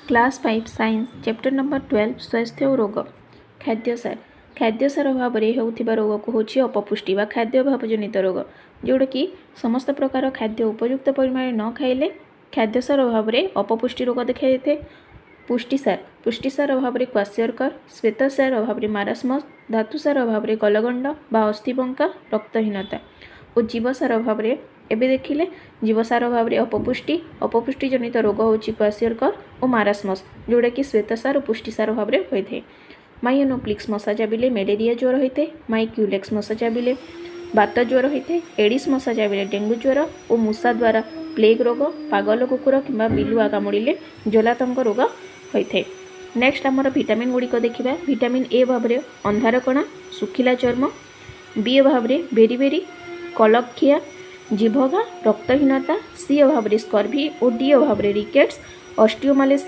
Class 5 science, chapter number 12, ସ୍ୱାସ୍ଥ୍ୟ ଓ ରୋଗ। ଖାଦ୍ୟସାର। ଖାଦ୍ୟସାର ଅଭାବରେ ହେଉଥିବା ରୋଗକୁ ହେଉଛି ଅପପୁଷ୍ଟି ବା ଖାଦ୍ୟ ଅଭାବଜନିତ ରୋଗ, ଯେଉଁଟାକି ସମସ୍ତ ପ୍ରକାର ଖାଦ୍ୟ ଉପଯୁକ୍ତ ପରିମାଣରେ ନ ଖାଇଲେ ଖାଦ୍ୟସାର ଅଭାବରେ ଅପପୁଷ୍ଟି ରୋଗ ଦେଖାଯାଇଥାଏ। ପୁଷ୍ଟିସାର। ପୁଷ୍ଟିସାର ଅଭାବରେ କ୍ୱାସିଓରକର, ଶ୍ୱେତସାର ଅଭାବରେ ମାରାସ୍ମସ୍, ଧାତୁସାର ଅଭାବରେ ଗଲଗଣ୍ଡ ବା ଅସ୍ଥିବଙ୍କା, ରକ୍ତହୀନତା ଓ ଜୀବସାର ଅଭାବରେ ଏବେ ଦେଖିଲେ, ଜୀବସାର ଅଭାବରେ ଅପପୁଷ୍ଟି। ଅପପୁଷ୍ଟି ଜନିତ ରୋଗ ହେଉଛି କ୍ୱାସିଓରକର ଓ ମାରାସ୍ମସ୍, ଯେଉଁଟାକି ଶ୍ୱେତସାର ଓ ପୁଷ୍ଟିସାର ଅଭାବରେ ହୋଇଥାଏ। ମାଇ ଏନୋଫିଲିସ୍ ମଶା ଚାବିଲେ ମ୍ୟାଲେରିଆ ଜ୍ୱର ହୋଇଥାଏ। ମାଇ କ୍ୟୁଲେକ୍ସ ମଶା ଚାବିଲେ ବାତ ଜ୍ୱର ହୋଇଥାଏ। ଏଡ଼ିସ୍ ମଶା ଚାବିଲେ ଡେଙ୍ଗୁ ଜ୍ୱର ଓ ମୂଷା ଦ୍ୱାରା ପ୍ଲେଗ୍ ରୋଗ, ପାଗଲ କୁକୁର କିମ୍ବା ବିଲୁଆ କାମୁଡ଼ିଲେ ଜଳାତଙ୍କ ରୋଗ ହୋଇଥାଏ। ନେକ୍ସଟ ଆମର ଭିଟାମିନ୍ ଗୁଡ଼ିକ ଦେଖିବା। ଭିଟାମିନ୍ ଏ ଅଭାବରେ ଅନ୍ଧାରକଣା, ଶୁଖିଲା ଚର୍ମ। ବି ଅଭାବରେ ବେରି ବେରି, କଲଖିଆ, ଜିଭଘା, ରକ୍ତହୀନତା। ସି ଅଭାବରେ ସ୍କର୍ଭି ଓ ଡି ଅଭାବରେ ରିକେଟ୍ସ, ଅଷ୍ଟିଓମାଲେସିଆ।